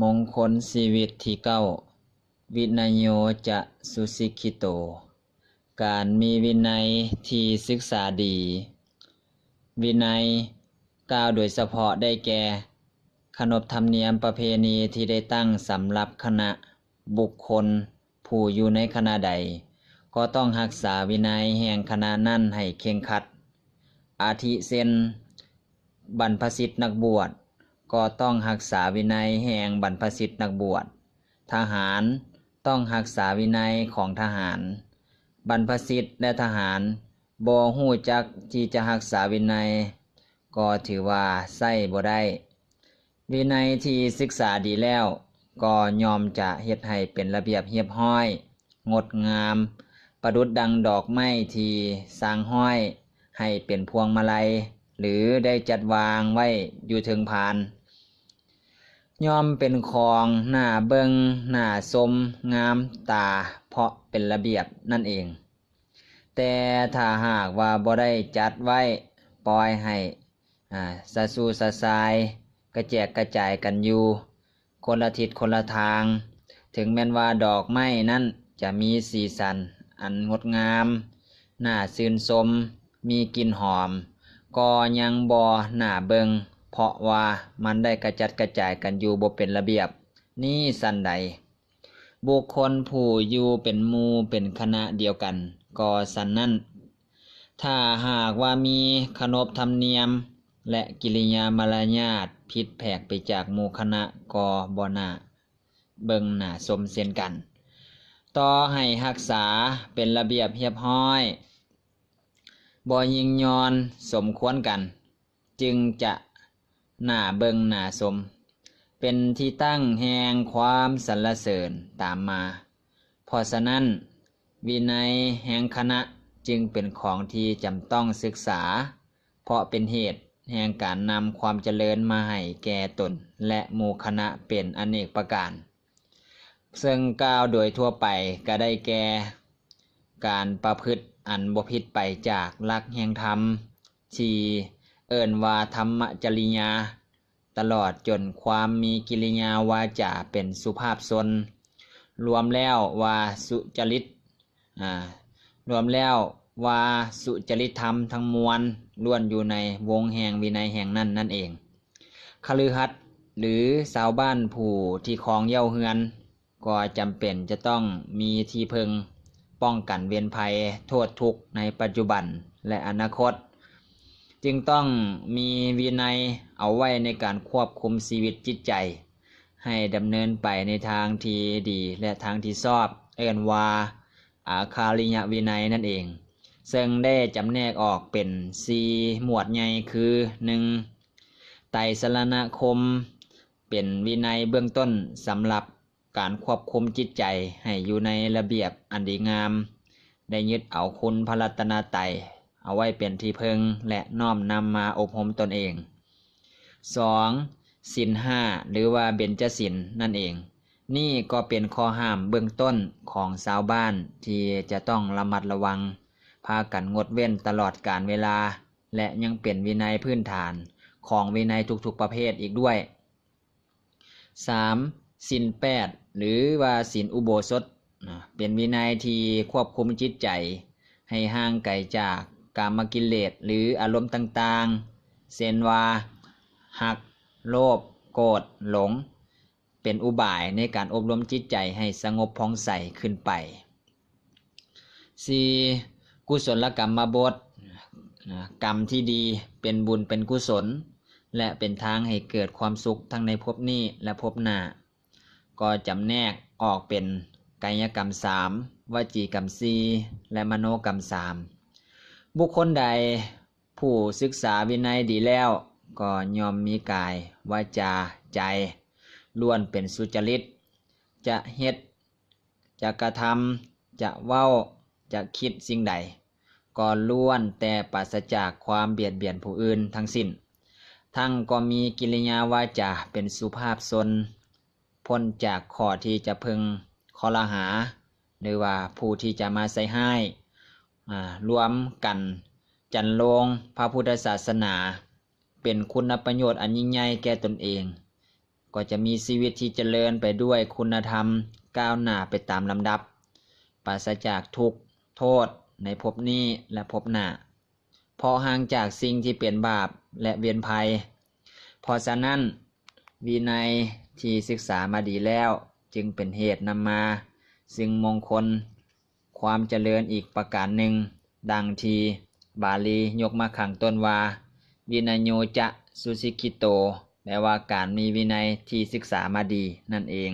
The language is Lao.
ມົງຄົນຊີວິດທີເກົ້າ ວິນະໂຍຈະສຸສິກຂິໂຕ ການມີວິໄນທີ່ສຶກສາດີ. ວິໄນກ່າວໂດຍສະເພາະໄດ້ແກ່ ຂະໜົບທຳນຽມປະເພນີທີ່ໄດ້ຕັ້ງສຳລັບຄະນະ, ບຸກຄົນ, ຜູ້ຢູ່ໃນຄະນະໃດ ກໍຕ້ອງຮັກສາວິໄນແຫ່ງຄະນະນັ້ນໃຫ້ເຄັ່ງຄັດ. ອາທິເຊັ່ນ, ບັນພະສິດນັກບວດ ກໍຕ້ອງຮັກສາວິໄນແຫ່ງບັນພະສິດນັກບວດ, ທະຫານຕ້ອງຮັກສາວິໄນຂອງທະຫານ. ບັນພະສິດ ແລະ ທະຫານບໍ່ຮູ້ຈັກທີ່ຈະຮັກສາວິໄນ ກໍຖືວ່າໃຊ້ບໍ່ໄດ້. ວິໄນທີ່ສຶກສາດີແລ້ວ ກໍຍ່ອມຈະເຮັດໃຫ້ເປັນລະບຽບຮຽບຮ້ອຍ, ງົດງາມ, ປະດຸດດັ່ງດອກໄມ້ທີ່ຊ່າງຮ້ອຍໃຫ້ເປັນພວງມາໄລ ຫຼື ໄດ້ຈັດວາງໄວ້ຢູ່ເທິງພານ. ຍ່ອມເປັນຂອງໜ້າເບິ່ງໜ້າຊົມງາມຕາ ເພາະເປັນລະບຽບນັ້ນເອງ. ແຕ່ຖ້າຫາກວ່າບໍ່ໄດ້ຈັດໄວ້, ປ່ອຍໃຫ້ ອາ ສະຊູສະຊາຍ ກະແຈກກະຈາຍກັນຢູ່ຄົນລະທິດຄົນລະທາງ, ເຖິງແມ່ນວ່າດອກໄມ້ນັ້ນຈະມີສີສັນອັນງົດງາມ, ໜ້າຊື່ນຊົມ, ມີກິ່ນຫອມ, ກໍຍັງບໍ່ໜ້າເບິ່ງ, ເພາະວ່າມັນໄດ້ກະຈັດກະຈາຍກັນຢູ່ບໍ່ເປັນລະບຽບ. ນີ້ສັນໃດ, ບຸກຄົນຜູ້ຢູ່ເປັນໝູ່ເປັນຄະນະດຽວກັນກໍສັນນັ້ນ. ຖ້າຫາກວ່າມີຂະໜົບທຳນຽມ ແລະ ກິລິຍາມາລະຍາດຜິດແຜກໄປຈາກໝູ່ຄະນະ ກໍບໍ່ໜ້າເບິ່ງໜ້າຊົມເຊັ່ນກັນ. ຕໍ່ໃຫ້ຮັກສາເປັນລະບຽບຮຽບຮ້ອຍ, ບໍ່ຍິ່ງຍ່ອນສົມຄວນກັນ, ຈຶ່ງຈະໜ້າເບິ່ງໜ້າຊົມ, ເປັນທີ່ຕັ້ງແຫ່ງຄວາມສັນລະເສີນຕາມມາ. ເພາະສະນັ້ນ, ວິໄນແຫ່ງຄະນະຈຶ່ງເປັນຂອງທີ່ຈຳຕ້ອງສຶກສາ, ເພາະເປັນເຫດແຫ່ງການນຳຄວາມຈະເລີນມາໃຫ້ແກ່ຕົນ ແລະ ໝູ່ຄະນະເປັນອະເນກປະການ. ເຊິ່ງກ່າວໂດຍທົ່ວໄປກໍໄດ້ແກ່ ການປະພຶດອັນບໍ່ຜິດໄປຈາກຫຼັກແຫ່ງທຳ ທີ່ເອີ້ນວ່າທຳມະຈະລິຍາ, ຕະຫຼອດຈົນຄວາມມີກິລິຍາວາຈາເປັນສຸພາບຊົນ, ລວມແລ້ວວ່າສຸຈະລິດ, ອາ, ລວມແລ້ວວ່າສຸຈະລິດທຳທັງມວນ ລ້ວນຢູ່ໃນວົງແຫ່ງວິໄນແຫ່ງນັ້ນນັ້ນເອງ. ຄະລືຮັດ ຫຼື ຊາວບ້ານຜູ້ທີ່ຄອງເຍົາເຮືອນ ກໍຈຳເປັນຈະຕ້ອງມີທີ່ເພິ່ງປ້ອງກັນເວນໄພໂທດທຸກໃນປັດຈຸບັນ ແລະ ອະນາຄົດ, ຈຶ່ງຕ້ອງມີວິໄນເອົາໄວ້ໃນການຄວບຄຸມຊີວິດຈິດໃຈ ໃຫ້ດຳເນີນໄປໃນທາງທີ່ດີ ແລະ ທາງທີ່ຊອບ, ເອີ້ນວ່າ ອາຄາລິຍະວິໄນນັ້ນເອງ, ເຊິ່ງໄດ້ຈຳແນກອອກເປັນສີ່ໝວດໃຫຍ່ ຄື ໜຶ່ງ ໄຕສະລະນະຄົມ, ເປັນວິໄນເບື້ອງຕົ້ນສຳລັບການຄວບຄຸມຈິດໃຈໃຫ້ຢູ່ໃນລະບຽບອັນດີງາມ, ໄດ້ຍຶດເອົາຄຸນພະລັດຕະນະໄຕເອົາໄວ້ເປັນທີ່ເພິ່ງ ແລະ ນ້ອມນຳມາອົບຮົມຕົນເອງ. ສອງ ສິນຫ້າ ຫຼືວ່າເບັນຈະສິນນັ້ນເອງ. ນີ້ກໍເປັນຂໍ້ຫ້າມເບື້ອງຕົ້ນຂອງຊາວບ້ານທີ່ຈະຕ້ອງລະມັດລະວັງ, ພາກັນງົດເວັ້ນຕະຫຼອດການເວລາ ແລະ ຍັງເປັນວິໄນພື້ນຖານຂອງວິໄນທຸກໆປະເພດອີກດ້ວຍ. ສາມ ສິນແປດ ຫຼືວ່າສິນອຸໂບສົດນະ, ເປັນວິໄນທີ່ຄວບຄຸມຈິດໃຈໃຫ້ຫ່າງໄກຈາກກາມະກິເລດ ຫຼື ອາລົມຕ່າງໆ ເຊັ່ນວ່າ ຮັກ, ໂລບ, ໂກດ, ຫຼົງ, ເປັນອຸບາຍໃນການອົບຮົມຈິດໃຈໃຫ້ສະຫງົບຜ່ອງໃສຂຶ້ນໄປ. ສີ່ ກຸສົນລະກຳມະບົດນະ, ກຳທີ່ດີເປັນບຸນເປັນກຸສົນ ແລະ ເປັນທາງໃຫ້ເກີດຄວາມສຸກທັງໃນພົບນີ້ ແລະ ພົບໜ້າ. ກໍຈຳແນກອອກເປັນກາຍະກຳສາມ, ວະຈີກຳສີ່ ແລະ ມະໂນກຳສາມ. ບຸກຄົນໃດຜູ້ສຶກສາວິໄນດີແລ້ວ ກໍຍ່ອມມີກາຍ, ວາຈາ, ໃຈ ລ້ວນເປັນສຸຈະລິດ, ຈະເຮັດ, ຈະກະທຳ, ຈະເວົ້າ, ຈະຄິດສິ່ງໃດ ກໍລ້ວນແຕ່ປາສະຈາກຄວາມບຽດບຽນຜູ້ອື່ນທັງສິ້ນ, ທັງກໍມີກິລິຍາວາຈາເປັນສຸພາບຊົນ, ພົ້ນຈາກຂໍ້ທີ່ຈະເພິ່ງຄໍລະຫາ ຫຼືວ່າຜູ້ທີ່ຈະມາໃສ່ຮ້າຍ, ອາ, ລວມກັນຈັນໂລງພະພຸດທະສາສະໜາ ເປັນຄຸນນະປະໂຫຍດອັນຍິ່ງໃຫຍ່ແກ່ຕົນເອງ, ກໍຈະມີຊີວິດທີ່ຈະເລີນໄປດ້ວຍຄຸນນະທຳ ກ້າວໜ້າໄປຕາມລຳດັບ, ປາສະຈາກທຸກໂທດໃນພົບນີ້ ແລະ ພົບໜ້າ, ເພາະຫ່າງຈາກສິ່ງທີ່ເປັນບາບ ແລະ ເວນໄພ. ເພາະສະນັ້ນ, ວິໄນທີ່ສຶກສາມາດີແລ້ວ ຈຶ່ງເປັນເຫດນຳມາຊຶ່ງມົງຄົນ ຄວາມຈະເລີນອີກປະການໜຶ່ງ, ດັ່ງທີ່ບາລີຍົກມາຂ້າງຕົ້ນວ່າ ວິນະໂຍຈະສຸສິກຂິໂຕ, ແປວ່າການມີວິໄນທີ່ສຶກສາມາດີນັ້ນເອງ.